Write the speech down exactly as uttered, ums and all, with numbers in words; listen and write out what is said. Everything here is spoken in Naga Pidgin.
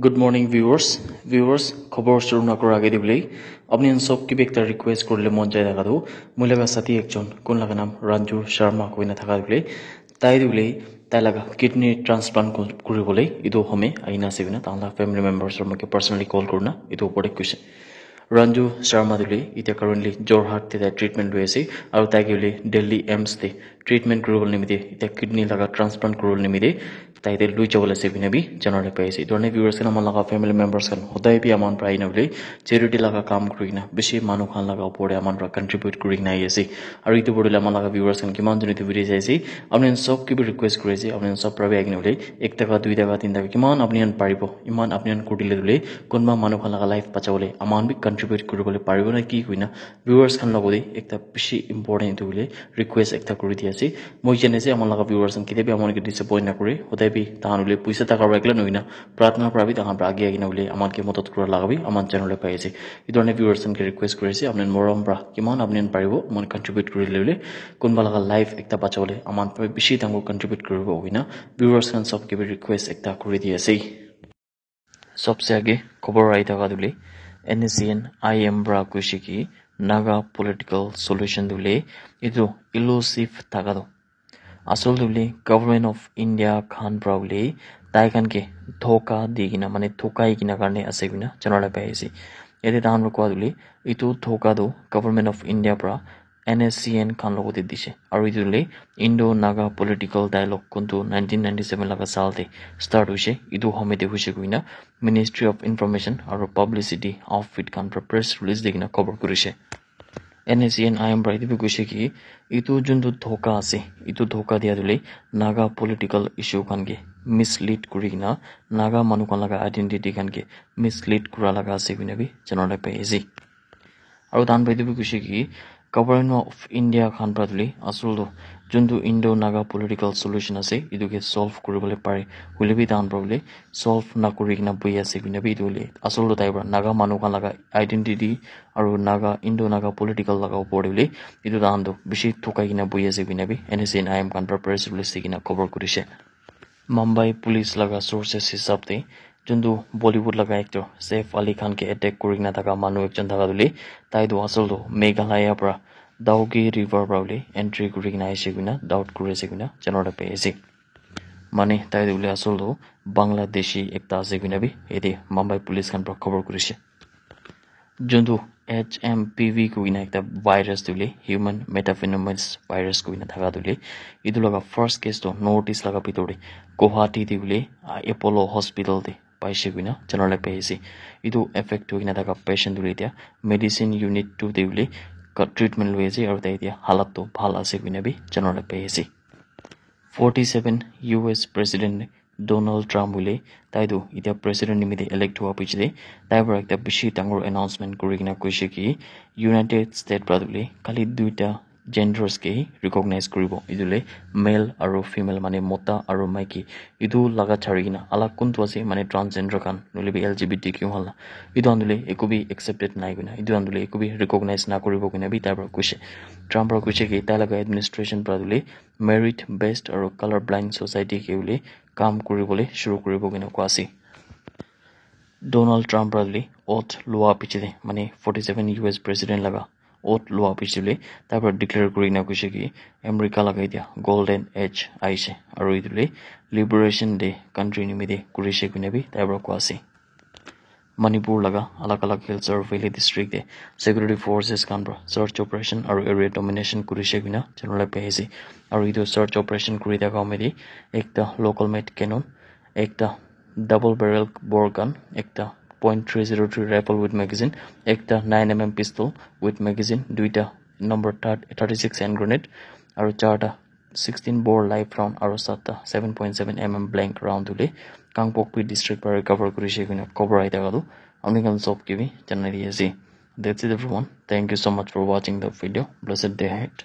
Good morning, viewers. Viewers, khobor shuru nakura age de bole, apni khan sob ke bi ekta request kurile mon jai thaka tu, moi laga sathi ekjon, kun laga naam Ranju Sharma koina thaka de bole, tai de bole, tai laga kidney transplant ku-, kuri bole, etu home aina ase koina, tai laga family members or moke personally call kurina, etu opor de question. Ranju Sharma de bole, ita currently Jorhat te tai treatment lui ase, aru tai ke bole Delhi AIIMS te treatment kuri bole nimite, ita kidney laga transplant kuri bole nimite, tai te lui jabo le ase koina bi janai le pai ase. Etu karne viewers khan, ama laga family members khan hodai bi aman pra aina bole charity laga kam kuri kena bishi manu khan laga opor te aman pra contribute kuri kena ahi ase. Aru etu opor te ama laga viewers khan kiman jone etu video sai ase, apni khan sob ke bi request kuri ase, apni khan sob pra bi ahi kena bole ek taka, dui taka, tin taka, kiman apni khan paribo, iman apni khan kuri dile bole kunba manu khan laga life bacha bole aman bi contribute kuri bole paribo na ki koina viewers khan logot te ekta bishi important etu bole request ekta kuri di ase. Moi jane ase, ama laga viewers khan ketia bi ama ke disappoint na kore. Hodai bi tahan bole poisa taka para ekla nohoi na, pratna para bi tahan para age age na bole aman ke madad kura laga bi aman channel te pai ase. Etu karne viewers khan ke request kuri ase, apni khan morom para kiman apni khan paribo, mon contribute kuri le bole, kunba laga life ekta bacha bole aman para bishi dangor contribute kuribo koina viewers khan sob ke bi request ekta kuri di ase. Sobse age khobor ahi thaka tu bole, N S C N I M para koise ki Naga political solution tu bole etu elusive thaka tu. Asol tu bole Government of India khan para bole tai khan ke dhoka di kena, mane thokai kena karne ase koina janai le pai ase. Yate tahan para kowa tu bole etu dhoka tu Government of India para N S C N khan logot te dise. Aru etu hoile Indo-Naga political dialogue kuntu nineteen ninety seven laga saal te start hoise. Etu home te hoise koina Ministry of Information aru Publicity Outfit khan para press release di kena khobor kurise. N S C N I M para etu bi koise ki etu juntu dhoka ase, etu dhoka dia tu hoile Naga political issue khan ke mislead kuri kena Naga manu khan laga identity khan ke mislead kura laga ase koina bi janai le pai ase. Aru tahan para etu bi koise ki Government of India khan para tu hoile asol tu juntu Indo-Naga political solution ase, etu ke solve kuri bole pare. Hoile bi tahan para bole solve na kuri kena bohi ase koina bi etu hoile asol tu tai para Naga manu khan laga identity aru Naga, Indo-Naga political laga opor te bole etu tahan tu bishi thokai kena bohi ase koina bi N S C N I M khan para press release di kena khobor kurise. Mumbai police laga sources hisab te juntu Bollywood laga actor Saif Ali Khan ke attack kuri kena thaka manu ekjon thaka tu hoile tai tu asol tu Meghalaya para Dauki River para bole entry kuri kena aise koina doubt kuri ase koina janai le pai ase. Mane tai tu hoile asol tu Bangladeshi ekta ase koina bi yate Mumbai police khan para khobor kurise. Juntu H M P V koina ekta virus tu hoile human metapneumosis virus koina thaka tu hoile etu laga first case tu North East laga bitor te Guwahati te hoile, ah, Apollo Hospital te paise koina janai le pai ase. Etu affect hoi kena thaka patient tu hoile etia medicine unit two te hoile ka-, treatment lui ase aru tai etia halat tu bhal ase koina bi janai le pai ase. Forty seven U S President Donald Trump hoile tai tu etia president nimite elect hua piche te tai para ekta bishi dangor announcement kuri kena koise ki United States para tu hoile khali duita genders ke hi recognize kuribo. Etu hoile male aru female, mane mota aru maiki. Etu laga chari kena alag kuntu ase, mane transgender khan nohole bi L G B T Q khan la, etu khan tu hoile eku bi accepted nai koina, etu khan tu hoile eku bi recognize na kuribo koina bi tai para koise. Trump para koise ki tai laga administration para tu hoile merit based aru color blind society ke hoile kam kuri bole shuru kuri bo koina koa ase. Donald Trump para hoile oath lua piche te, mane forty seven U S president laga oath lua piche te tai para declare kuri na koise ki America laga etia golden age aise aru etu hoile liberation day country nimite kuri se koina bi tai para koa ase. Manipur laga alag alag hills aru valley district te security forces khan para search operation aru area domination kuri se koina janai le pai ase. Aru etu search operation kuri thaka home te ekta local made cannon, ekta double barrel bore gun, ekta point three zero three rifle with magazine, ekta nine M M pistol with magazine, duita number thirty six hand grenade, aru charta sixteen bore live round aru satta seven point seven M M blank round tu hoile Kangpokpi district para recover kuri se koina khobor ahi thaka tu apni khan sob ke bi janai di ase. That's it everyone. Thank you so much for watching the video. Blessed day ahead.